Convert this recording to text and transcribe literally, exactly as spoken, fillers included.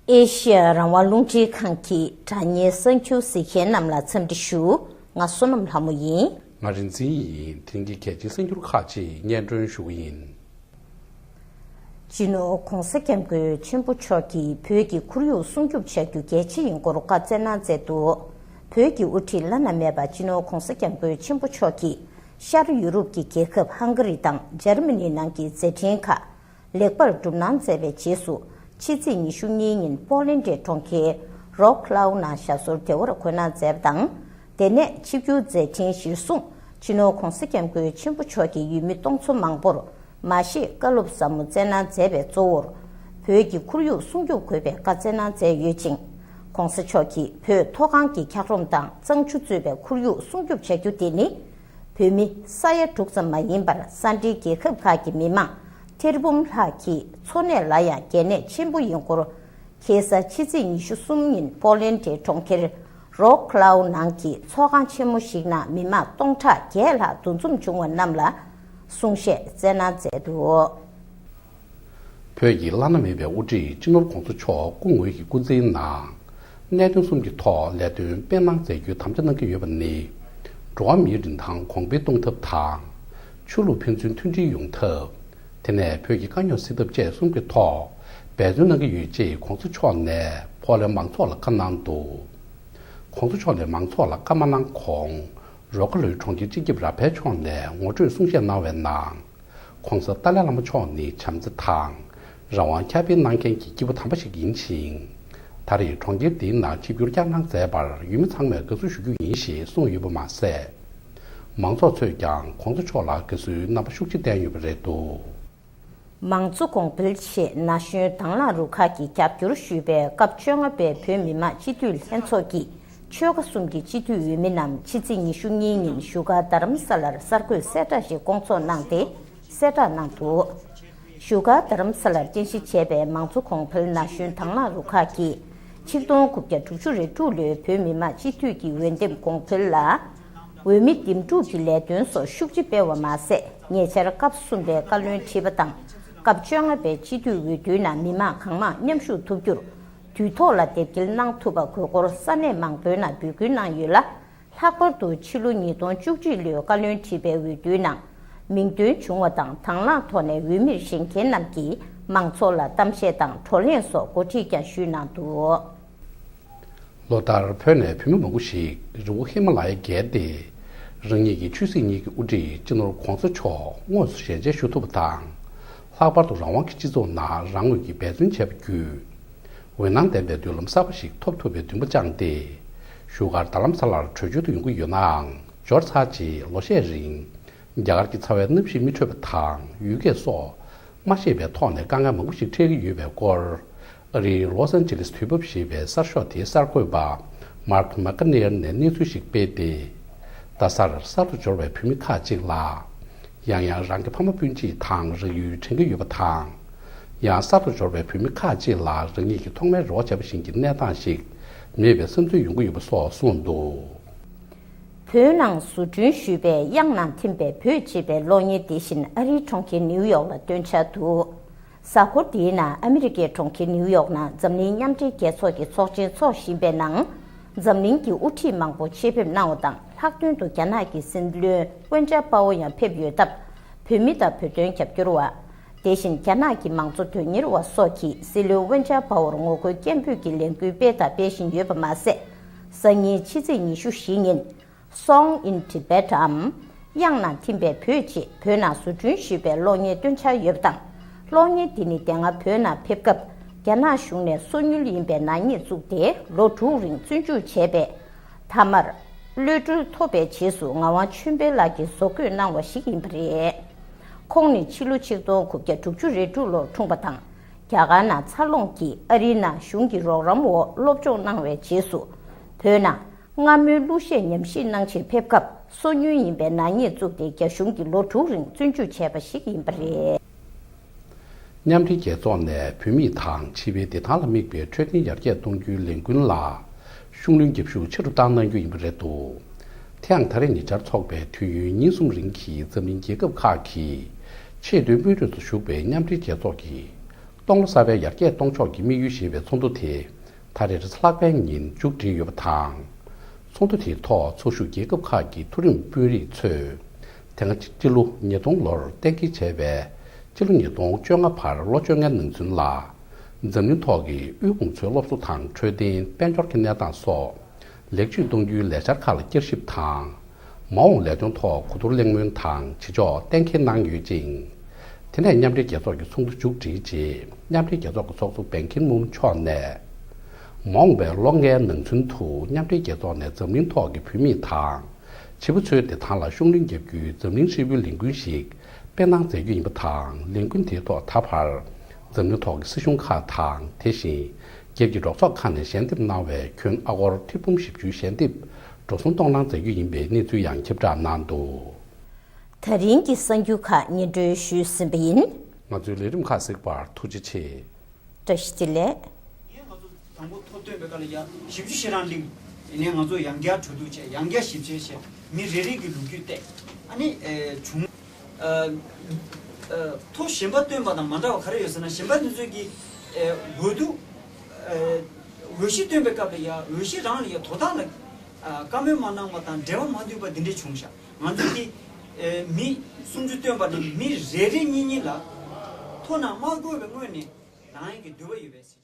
ཨེ་ཤི་ཡ་རང་དབང་རླུང་འཕྲིན་ཁང་གི་དྲ་བརྙན་གསར་འགྱུར་གཟིགས་མཁན་རྣམས་ལ་འཚམས་འདྲི་ཞུ། ང་བསོད་ནམས་ལྷ་མོ་ཡིན། ང་རིག་འཛིན་ཡིན། དེང་གི་གལ་ཆེའི་གསར་འགྱུར་ཁག་ཅིག་སྙན་སྒྲོན་ཞུ་གི་ཡིན། སྤྱི་ནོར་༧གོང་ས་༧སྐྱབས་མགོན་ཆེན་པོ་མཆོག་གིས་བོད་ཀྱི་ཁོར་ཡུག་སྲུང་སྐྱོབ་བྱ་རྒྱུ་གལ་ཆེ་ཡིན་སྐོར་བཀའ་སྩལ་གནང་མཛད་འདུག་བོད་ཀྱི་དབུ་ཁྲིད་བླ་ན་མེད་པ་སྤྱི་ནོར་༧གོང་ས་༧སྐྱབས་མགོན་ཆེན་པོ་མཆོག་གིས་ཤར་ཡུ་རོབ་ཀྱི་རྒྱལ་ཁབ་ཧང་ག་རི་དང་འཇར་མ་ནི་ནང་གི་མཛད་འཕྲིན་ཁག་ལེགས་པར་གྲུབ་གནང་མཛད་པའི་རྗེས་སུ། ཕྱི་ཚེས་ཉི་ཤུ་གཉིས་ཉིན་པོ་ལན་ཌའི་གྲོང་ཁྱེར་རོག་ལའུ་ནང་ཞག་སོར་བདེ་བར་འགོད་གནང་མཛད་པ་དང་། དེ་ནས་ཆིབས་བསྒྱུར་མཛད་འཕྲིན་གཞིར་བཟུང་། སྤྱི་ནོར་༧གོང་ས་༧སྐྱབས་མགོན་ཆེན་པོ་མཆོག་གིས་ཡུལ་མི་སྟོང་ཚོ་མང་པོར་མ་ཤེས་བཀའ་སློབ་ཟབ་མོ་སྩལ་གནང་མཛད་པའི་གཙོ་བོར། བོད་ཀྱི་ཁོར་ཡུག་སྲུང་སྐྱོབ་དགོས་པའི་བཀའ་སྩལ་གནང་མཛད་ཡོད་ཅིང་། ༸གོང་ས་མཆོག་གིས་བོད་མཐོ་སྒང་གི་འཁྱགས་རོམ་དང་གཙང་ཆུ་གཙོས་པའི་ཁོར་ཡུག་སྲུང་སྐྱོབ་བྱ་རྒྱུ་དེ་ནི། བོད་མི་ས་ཡ་དྲུག་ཙམ་མ་ཡིན་པར་ས་འབྲེལ་རྒྱལ་ཁབ་ཁག་གི་མི་མང་ཐེར་འབུམ་ལྷག་གི་འཚོ་གནས་ལ་ཡང་གལ་གནད་ཆེན་པོ་ཡིན་སྐོར། ཁ་སང་ཕྱི་ཚེས་ཉི་ཤུ་གསུམ་ཉིན་པོ་ལན་ཌའི་གྲོང་ཁྱེར་རོག་ལའུ་ནང་གི་ཚོགས་ཁང་ཆེན་མོ་ཞིག་ནང་མི་མང་སྟོང་ཕྲག་བརྒྱད་ལྷག་འདུ་འཛོམས་བྱུང་བ་རྣམས་ལ་གསུང་བཤད་སྩལ་གནང་མཛད་འདུག་བོད་ཀྱི་བླ་ན་མེད་པའི་དབུ་ཁྲིད་སྤྱི་ནོར་༸གོང་ས་མཆོག་སྐུ་ངོ་ཡི་སྐུ་ཚེའི་ནང་། གནད་དོན་གསུམ་གྱི་ཐོག་ལས་དོན་སྤེལ་གནང་མཛད་རྒྱུའི་དམ་བཅའ་གནང་གི་ཡོད་པ་ནི། འགྲོ་བ་མིའི་རིན་ཐང་གོང་འཕེལ་གཏོང་ཐབས་དང་། ཆོས་ལུགས་ཕན་ཚུན་མཐུན་སྒྲིལ་ཡོང་ཐབས། དེ་ནས་བོད་ཀྱི་དཀའ་རྙོག་སེལ་ཐབས་བཅས་གསུམ་གྱི་ཐོག་འབད་བརྩོན་གནང་གི་ཡོད་ཅེས་༸གོང་ས་མཆོག་ནས་ཕོ་ལན་མང་ཚོགས་ལ་བཀའ་གནང་འདུག ༸གོང་ས་མཆོག་ནས་མང་ཚོགས་ལ་བཀའ་མ་གནང་གོང་། རོ་ཀ་ལོའི་གྲོང་ཁྱེར་སྤྱི་ཁྱབ་ར་ཕེལ་མཆོག་ནས་ངོ་སྤྲོད་གསུང་བཤད་གནང་བའི་ནང་། ༸གོང་ས་ཏཱ་ལའི་བླ་མ་མཆོག་ནི་བྱམས་བརྩེ་དང་རང་དབང་ཁྱབ་སྤེལ་གནང་མཁན་གྱི་སྐྱེས་བུ་དམ་པ་ཞིག་ཡིན་ཞིང་། ད་རེས་གྲོང་ཁྱེར་འདིའི་ནང་ཆིབས་བསྒྱུར་བསྐྱངས་གནང་མཛད་པར་ཡུལ་མི་ཚང་མས་དགའ་བསུ་ཞུ་རྒྱུ་ཡིན་ཞེས་གསུངས་ཡོད་པ་མ་ཟད། མང་ཚོགས་ཚོས་ཀྱང་༸གོང་ས་མཆོག་ལ་དགའ་བསུའི་རྣམ་པ་ཤུགས་ཆེ་བསྟན་ཡོད་པ་རེད་འདུག་མང་གཙོ་གོང་འཕེལ་ཆེད་ན་གཞོན་དང་བླངས་རུ་ཁག་གིས་རྒྱབ་སྐྱོར་ཞུས་པའི་སྐབས་བཅོ་ལྔ་པའི་བོད་མི་མང་སྤྱི་འཐུས་ལྷན་ཚོགས་ཀྱི་ཆོལ་ཁ་གསུམ་གྱི་སྤྱི་འཐུས་འོས་མི་རྣམས་ཕྱི་ཚེས་ཉི་ཤུ་གཉིས་ཉིན་བཞུགས་སྒར་རྡ་རམ་ས་ལར་གསར་འགོད་གསལ་བསྒྲགས་ཤིག་བསྐོང་ཚོགས་གནང་སྟེ་གསལ་བསྒྲགས་གནང་འདུག་བཞུགས་སྒར་རྡ་རམ་ས་ལར་རྟེན་གཞི་བྱས་པའི་མང་གཙོ་གོང་འཕེལ་ན་གཞོན་དང་བླངས་རུ་ཁག་གིས་ཆིག་སྟོང་དགུ་བརྒྱ་དྲུག་ཅུ་རེ་དྲུག་ལོའི་བོད་མི་མང་སྤྱི་འཐུས་ཀྱི་འོས་འདེམས་གོང་འཕེལ་ལ། འོས་མི་འདེམས་སྒྲུག་གི་ལས་དོན་སོགས་ཤུགས་ཆེ་སྤེལ་བ་མ་ཟད། ཉེ་ཆར་སྐབས་གསུམ་པའི་བཀའ་བློན་ཁྲི་པ་དང་། སྐབས་བཅོ་ལྔ་པའི་སྤྱི་འཐུས་འོས་བསྡུའི་ནང་མི་མང་གང་མང་མཉམ་ཞུགས་ཐུབ་རྒྱུར། དུས་ཐོག་ལ་དེབ་སྐྱེལ་གནང་ཐུབ་པ་དགོས་སྐོར་ས་གནས་མང་པོའི་ནང་འབོད་སྐུལ་གནང་ཡོད་ལ། ལྷག་པར་དུ་ཕྱི་ལོ་ཉིས་སྟོང་བཅུ་གཅིག་ལོའི་བཀའ་བློན་ཁྲི་པའི་འོས་བསྡུའི་ནང་མིང་འདོན་བྱུང་བ་དང་དང་བླངས་ཐོག་ནས་འོས་མིར་བཞེངས་མཁན་རྣམས་ཀྱིས་མང་ཚོགས་ལ་གཏམ་བཤད་དང་བགྲོ་གླེང་སོགས་འགོ་ཁྲིད་ཀྱང་ཞུས་གནང་འདུག་ལོ་ལྟར་བོད་ནས་བོད་མི་མང་པོ་ཞིག་རི་བོ་ཧི་མ་ལ་ཡ་བརྒལ་ཏེ། རང་ཉིད་ཀྱི་ཆོས་སྲིད་གཉིས་ཀྱི་དབུ་ཁྲིད་སྤྱི་ནོར་༸གོང་ས་མཆོག་དངོས་སུ་ཞལ་མཇལ་ཞུ་ཐུབ་པ་དང་། ལྷག་པར་དུ་རང་དབང་གི་སྤྱི་ཚོགས་ནང་རང་ངོས་ཀྱི་འབད་བརྩོན་བྱས་པ་བརྒྱུད། འོད་སྣང་ལྡན་པའི་མདུན་ལམ་གསར་པ་ཞིག་ཐོབ་ཐུབ་པའི་འདུན་པ་བཅངས་ཏེ། བཞུགས་སྒར་རྡ་རམ་ས་ལར་བྲོས་བྱོལ་དུ་ཡོང་གི་ཡོད་ནའང་། འབྱོར་ཚར་རྗེས་ལོ་ཤས་རིང་། རྒྱ་གར་གྱི་ཚ་བའི་གནམ་གཤིས་མི་འཕྲོད་པ་དང་ཡུལ་སྐད་སོགས་མ་ཤེས་པའི་ཐོག་ནས་དཀའ་ངལ་མང་པོ་ཞིག་འཕྲད་ཀྱི་ཡོད་པའི་སྐོར། ཨ་རིའི་ལོས་ཨན་ཇི་ལིས་དུས་བབ་ཞེས་པའི་གསར་ཤོག་དེའི་གསར་འགོད་པ་མཱརྐ་མེག་ཀ་ནེར་ནས་གནས་ཚུལ་ཞིག་སྤེལ་ཏེ། རྡ་སར་གསར་དུ་འབྱོར་བའི་བོད་མི་ཁག་ཅིག་ལ། ཡང་ཡང་རང་གི་ཕ་མ་སྤུན་མཆེད་དང་རག་ཡུལ་དྲན་གྱི་ཡོད་པ་དང་། ཡང་གསར་དུ་འབྱོར་བའི་བོད་མི་ཁག་ཅིག་ལ་རང་ཉིད་ཀྱི་ཐོག་མའི་རེ་བ་བྱས་པ་བཞིན་གྱི་གནས་སྟངས་ཤིག་མེད་པའི་བསམ་ཚུལ་ཡོང་གི་ཡོད་པ་སོགས་གསུངས་འདུག་བོད་ནང་བཟོ་སྐྲུན་ཞུས་པའི་དབྱངས་ནང་ཐིམ་པའི་བོད་ཅེས་པའི་གློག་བརྙན་དེ་བཞིན་ཨ་རིའི་གྲོང་ཁྱེར་ནིའུ་ཡོག་ལ་བཏོན་འཆར་འདུག་གཟའ་འཁོར་འདིའི་ནང་ཨ་མི་རི་ཀའི་གྲོང་ཁྱེར་ནིའུ་ཡོག་ནང་འཛམ་གླིང་མཉམ་འབྲེལ་རྒྱལ་ཚོགས་ཀྱི་ཚོགས་ཆེན་འཚོགས་བཞིན་པའི་ནང་། འཛམ་གླིང་གི་དབུ་ཁྲིད་མང་པོ་ཆེད་ཕེབས་གནང་བ་དང་ལྷག་དོན་དུ་རྒྱ་ནག་གི་སྲིད་བློན་ཝེན་ཅཱ་པའོ་ཡང་ཕེབས་ཡོད་སྟབས། བོད་མི་དང་བོད་དོན་རྒྱབ་སྐྱོར་བ། དེ་བཞིན་རྒྱ་ནག་གི་མང་གཙོ་དོན་གཉེར་བ་སོགས་ཀྱིས་སྲིད་བློན་ཝེན་ཅཱ་པའོར་ངོ་རྒོལ་སྐད་འབོད་ཀྱི་ལས་འགུལ་སྤེལ་དང་སྤེལ་བཞིན་ཡོད་པ་མ་ཟད། སང་ཉིན་ཕྱི་ཚེས་ཉི་ཤུ་བཞི་ཉིན། Song in Tibet འམ། དབྱངས་ནང་ཐིམ་པའི་བོད་ཅེས་བོད་ནང་བཟོ་སྐྲུན་ཞུས་པའི་གློག་བརྙན་བཏོན་འཆར་ཡོད་པ་དང་། གློག་བརྙན་འདི་ནི་དེ་སྔ་བོད་ནང་ཕེབས་སྐབས་རྒྱ་ནག་གཞུང་ནས་སོ་ཉུལ་ཡིན་པའི་ནག་ཉེས་བཙུགས་ཏེ་ལོ་དྲུག་རིང་བཙོན་འཇུག་བྱས་པའི། མཐའ་མར། གློད་གྲོལ་ཐོབ་པའི་རྗེས་སུ་ངག་དབང་ཆོས་འཕེལ་ལགས་ཀྱིས་བཟོ་བཀོད་གནང་བ་ཞིག་ཡིན་པ་རེད། ཁོང་ནི་ཕྱི་ལོ་ཆིག་སྟོང་དགུ་བརྒྱ་དྲུག་ཅུ་རེ་དྲུག་ལོར་འཁྲུངས་པ་དང་། རྒྱ་གར་ནང་འཚར་ལོངས་ཀྱིས་ཨ་རིའི་ནང་གཞུང་གི་རོགས་རམ་འོག་སློབ་སྦྱོང་གནང་བའི་རྗེས་སུ། བོད་ནང་སྔ་མོའི་གླུ་གཞས་ཉམས་ཞིབ་གནང་ཕྱིར་ཕེབས་སྐབས་སོ་ཉུལ་ཡིན་པའི་ནག་ཉེས་བཙུགས་ཏེ་རྒྱ་གཞུང་གིས་ལོ་དྲུག་རིང་བཙོན་འཇུག་བྱས་པ་ཞིག་ཡིན་པ་རེད། མཉམ་འབྲེལ་རྒྱལ་ཚོགས་ནས་བུད་མེད་དང་བྱིས་པའི་བདེ་ཐང་ལ་དམིགས་པའི་འཕྲོད་བསྟེན་ཡར་རྒྱས་གཏོང་རྒྱུའི་ལས་འགུལ་ལ་ཤུགས་སྣོན་རྒྱབ་ཤུགས་ཆེ་རུ་བཏང་གནང་རྒྱུ་ཡིན་པ་རེད་འདུག་དེ་ཡང་ད་རེས་ཉེ་ཆར་འཚོགས་པའི་དུས་ཡུན་ཉིན་གསུམ་རིང་གི་འཛམ་གླིང་རྒྱལ་ཁབ་ཁག་གི་ཆེས་མཐོའི་དཔོན་རིགས་ཚོ་ཞུགས་པའི་མཉམ་འབྲེལ་རྒྱལ་ཚོགས་ཀྱི་ སྟོང་ལོ་གསར་པའི་ཡར་རྒྱས་གཏོང་ཕྱོགས་ཀྱི་དམིགས་ཡུལ་ཞེས་པའི་ཚོགས་འདུ་དེ་ད་རེས་ལྷག་པའི་ཉིན་མཇུག་སྒྲིལ་ཡོད་པ་དང་། ཚོགས་འདུ་དེའི་ཐོག་ཚོགས་ཞུགས་རྒྱལ་ཁབ་ཁག་གི་མཐོ་རིམ་དཔོན་རིགས་ཚོས་དེ་སྔ་སྤྱི་ལོ་ཉིས་སྟོང་ལོར་གཏན་འཁེལ་བྱས་པའི་སྤྱི་ལོ་ཉིས་སྟོང་བཅོ་ལྔ་བར་ལོ་བཅོ་ལྔའི་ནང་ཚུན་ལ་འཛམ་གླིང་ཐོག་གི་དབུལ་ཕོངས་ཚོའི་སློབ་གསོ་དང་འཕྲོད་བསྟེན་དཔལ་འབྱོར་གྱི་གནས་སྟངས་སོགས་ལེགས་བཅོས་གཏོང་རྒྱུའི་ལས་འཆར་ཁག་ལ་བསྐྱར་ཞིབ་དང་། མ་འོངས་ལས་དོན་ཐོག་གོ་བསྡུར་གླེང་མོལ་དང་བྱེད་ཕྱོགས་གཏན་འཁེལ་གནང་ཡོད་ཅིང་། དེ་ནས་མཉམ་འབྲེལ་རྒྱལ་ཚོགས་ཀྱི་ཚོགས་འདུ་མཇུག་བསྒྲིལ་རྗེས་མཉམ་འབྲེལ་རྒྱལ་ཚོགས་ཀྱི་ཚོགས་གཙོ་བན་ཁིར་མུན་མཆོག་ནས། མ་འོངས་པའི་ལོ་ལྔའི་ནང་ཚུན་དུ་མཉམ་འབྲེལ་རྒྱལ་ཚོགས་ནས་འཛམ་གླིང་ཐོག་གི་བུད་མེད་དང་། བྱིས་པ་ཚོའི་བདེ་ཐང་ལ་ཤུགས་སྣོན་རྒྱག་རྒྱུའི་འཛམ་གླིང་ཧྲིལ་པོའི་ལས་འགུལ་ཞིག་སྤེལ་གནང་མཛད་རྒྱུ་ཡིན་པ་དང་། ལས་འགུལ་དེའི་ཐོག་ད་བར་འཛམ་གླིང་ཐོག་གི་སྲིད་གཞུང་ཁག་དང་། དེ་བཞིན་རྒྱལ་སྤྱིའི་འགྲོ་ཚོགས་ཁག་ནས་ཞལ་འདེབས་གནང་བའི་ཁྱོན་ཨ་སྒོར་ཁྲི་འབུམ་བཞི་བཅུ་ཞལ་འདེབས་འགྲོ་སོང་གཏོང་གནང་མཛད་རྒྱུ་ཡིན་པའི་གནས་ཚུལ་ཡང་ཁྱབ་བསྒྲགས་གནང་འདུག། ད་རིང་གི་གསར་འགྱུར་ཁག་སྙན་སྒྲོན་ཞུས་ཟིན་པ་ཡིན། ང་ཚོའི་ལས་རིམ་ཁག་གཟིགས་པར་ཐུགས་རྗེ་ཆེ། བཀྲ་ཤིས་བདེ་ལེགས། ང་ཚོ་དང་པོ་ཐོ་བཏོན་པའི་སྐབས་ལ་ཡ་ཞིབ་འཇུག་བྱེད་རང་གླིང་། ཡིན་ནའི་ང་ཚོ་ཡང་བསྐྱར་གྲོས་བསྡུར་བྱས། ཡང་བསྐྱར་ཞིབ་དཔྱད་བྱས། མི་རེ་རེ་གི་ལོ་རྒྱུས་བལྟས། ཨ་ནི་ཨེ་བྱུང་། ཨ་ཨ་ཐོ་གཞན་པ་བཏོན་པ་དང་མ་འདྲ་བ་ག་རེ་ཡོད་ཟེར་ན། གཞན་པ་འདི་ཚོས་ཀྱི་ཨེ་འོས་བསྡུ་ཨེ་འོས་གཞི་བཏོན་པའི་སྐབས་ལ་ཡ་འོས་གཞི་རང་ལ་ཡ་དོ་བདག་ལ་ཨ་བཀའ་མོལ་མ་གནང་བ་དང་འབྲེལ་བ་མ་མཐུན་པ་འདི་འདྲས་བྱུང་ཤག། ང་ཚོས་ཀྱི་ཨེ་མི་སུམ་ཅུ་བཏོན་པ་ནི་མི་རེ་རེ་གཉིས་གཉིས་ལ་ཐོ་ནང་མ་བཀོད་པའི་སྔོན་ནས་ལངས་ཡག་གི་འདོད་པ་ཡོད་པས།